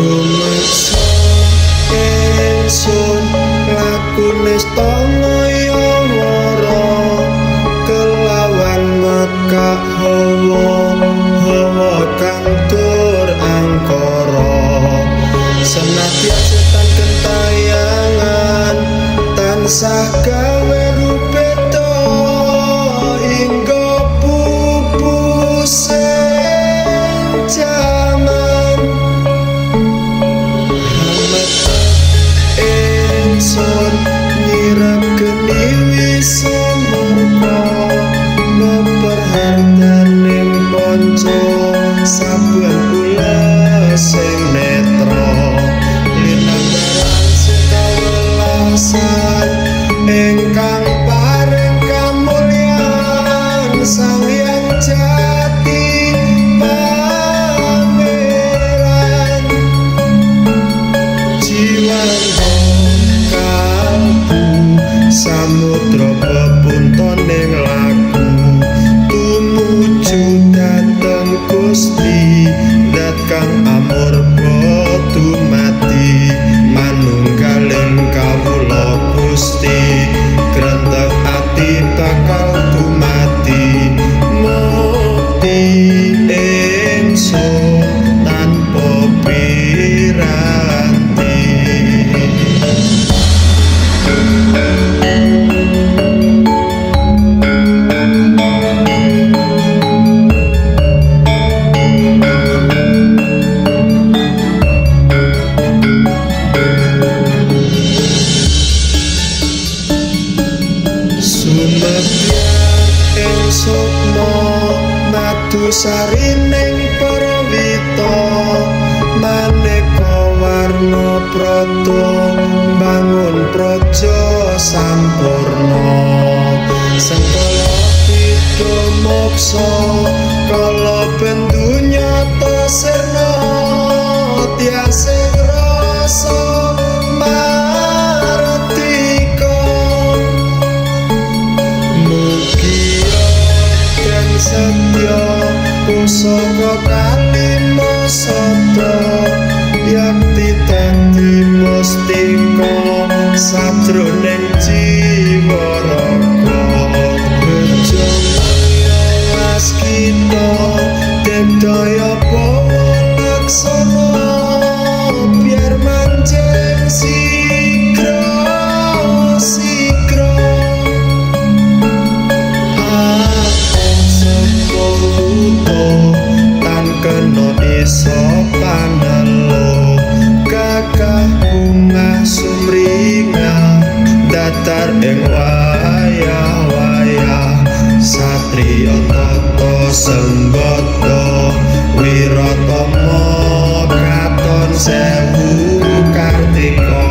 Rumeksa ingsun lakune stanga wara kelawan mekak hawa hawa kang tur angkara senadyan setan kentayangan tansah gawe rupeta hingga pupuse jaman. Ingsun nyirep geni wisa murka memperhartaning panca saben ulesing netra linambaran sekawelasan ingkang paring kamulyan Sang Hyang Jati Pangeran. Jiwangga kalbu samudra pepuntoning laku tumuju dhateng Gusti dat kang amurba dumadi manunggaling kawula Gusti grenteg ati bakal dumadi mukti ingsun tanpa piranti. Sumebyar ing sukma madu sarining perwita maneka warna prada mbangun praja sampurna sengkala bida moksa kala bendunya sirna tiasing rasa mardika. Mugia den setya pusaka kalima sada yakti dadi mustika sajroning jiwa raga bejo mulya waskita digdaya bawa laksana biar manjing sigra sigra. Aku tan kena iso panelo gagah bunga sumringah datar ing wayah-wayah satriya tata sembodo wiratama katon sewu kartika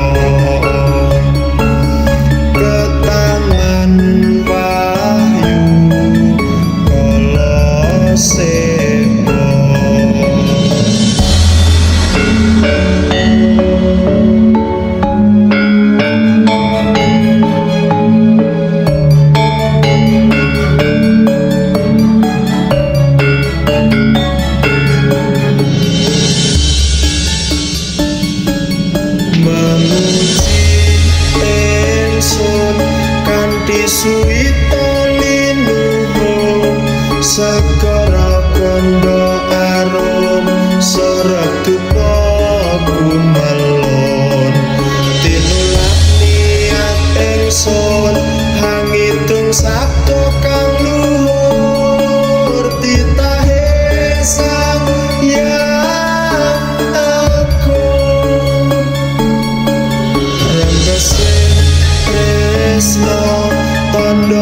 ketaman wahyu kala sebo. Memuji ingsun kanthi suwita linuhun segara kandha arum serep dupa gumelun tinulak niat ingsun hangitung sabda kang luhur titahe Sang Hyang Agung. Rembesing tresna tandha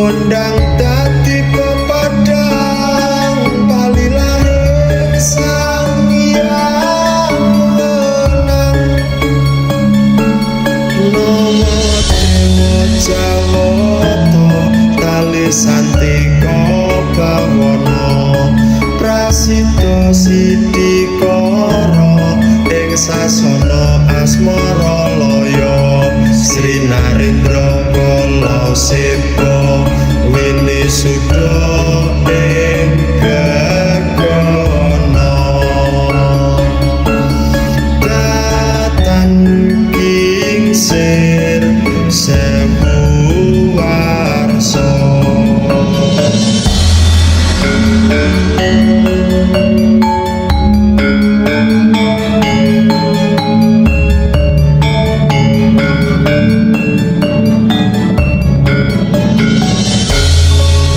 Kondang dadi pepadang palilahing Sang Hyang Wenang. Nawa dewa Jawata tali santika bawana prasida sidikara ing sasana asmara laya. Sri Narendra kala sepa winisuda ing gagana. Datan kingsir 1000 warsa.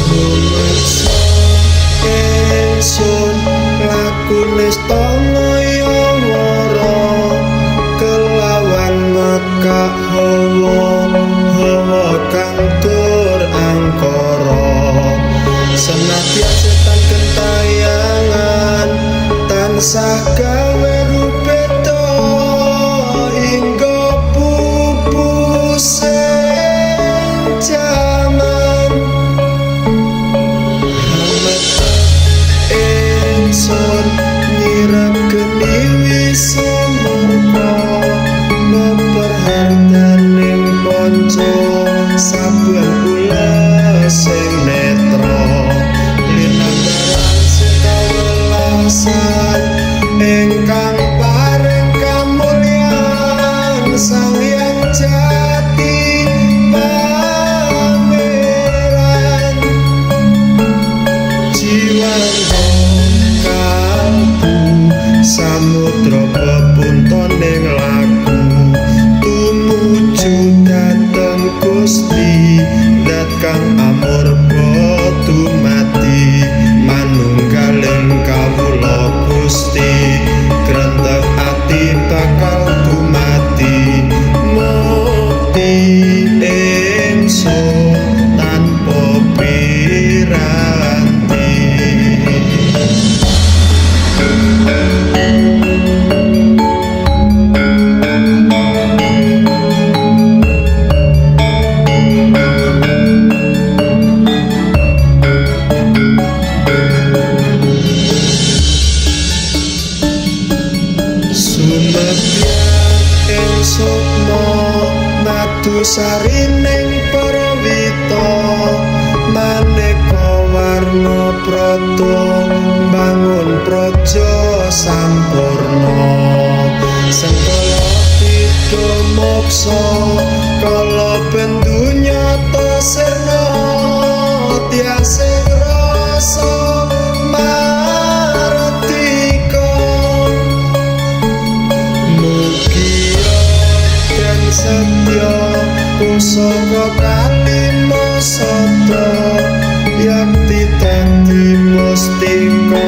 Rumeksa ingsun lakune stangaya wara kelawan mekak hawa hawa kang tur angkara. Senadyan setan kentayangan tansah gawe rupeta hingga pupusing jaman. Hametep ingsun nyirep geni wisa murka meperhartaning panca saben ulesing netra linambaran sekawelasan ingkang paring kamulyan Sang Hyang Jati Pangeran. Jiwangga kalbu samudra pepuntoning laku tumuju dhateng Gusti dat kang amurba dumadi manunggaling kawula Gusti krentek ati bakal dumadi mukti ingsun tanpa piranti. Sumebyak ing sukma madu sarining perwita maneka warna prata mbangun praja sampurna. Sengkala pida moksa kala bendunya sirna tiasing rasa mardika. Mugia den setya pusaka kalima sada yakti dadi mustika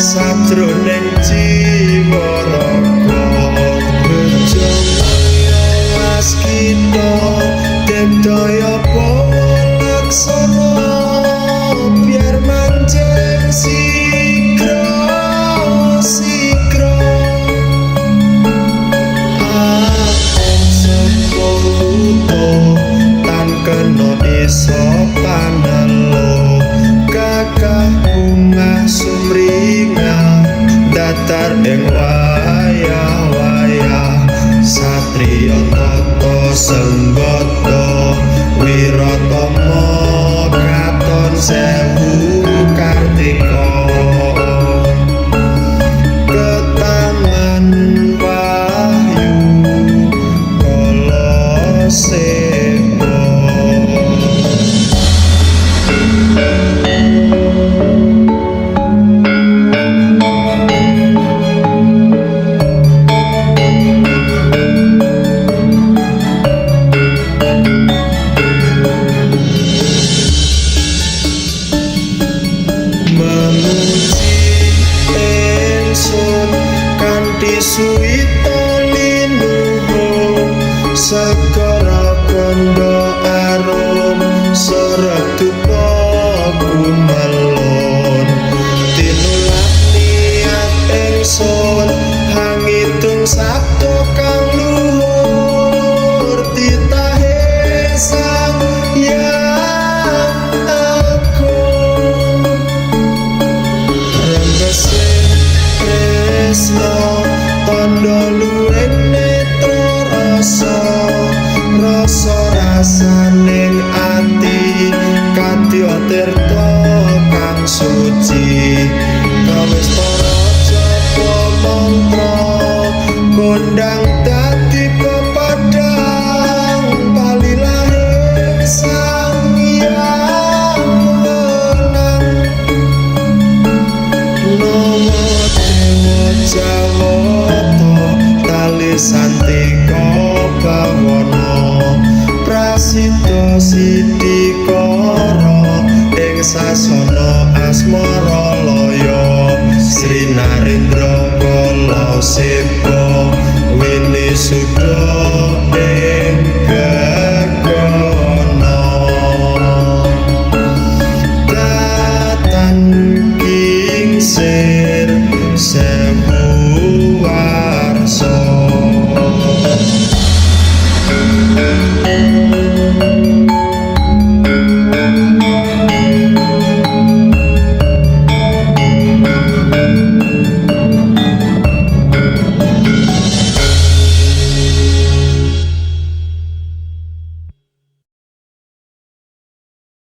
sajroning jiwa raga. Bejo mulya waskita digdaya bawa laksana biar manjing sigra sigra. Aku saka wuta tan kena iso panelo gagah bunga sumringah datar ing wayah-wayah satriya tata semboto wiratama katon sewu kartika. Ketaman wahyu kala sepo. Memuji ingsun kanthi suwita linuhun segara kandha arum seredup Sabda kang luhur titahe Sang Hyang Agung. Rembese tresno tandha luring netra rasa, rasa rasaning ati kadya tirta kang suci. Kawistara japa mantra kondang dadi pepadang palilahe Sang Hyang Wenang. Nawa dewa Jawata tali santika bawana prasida sidikara ing sasana asmara laya. Sri Narendra kala sepa.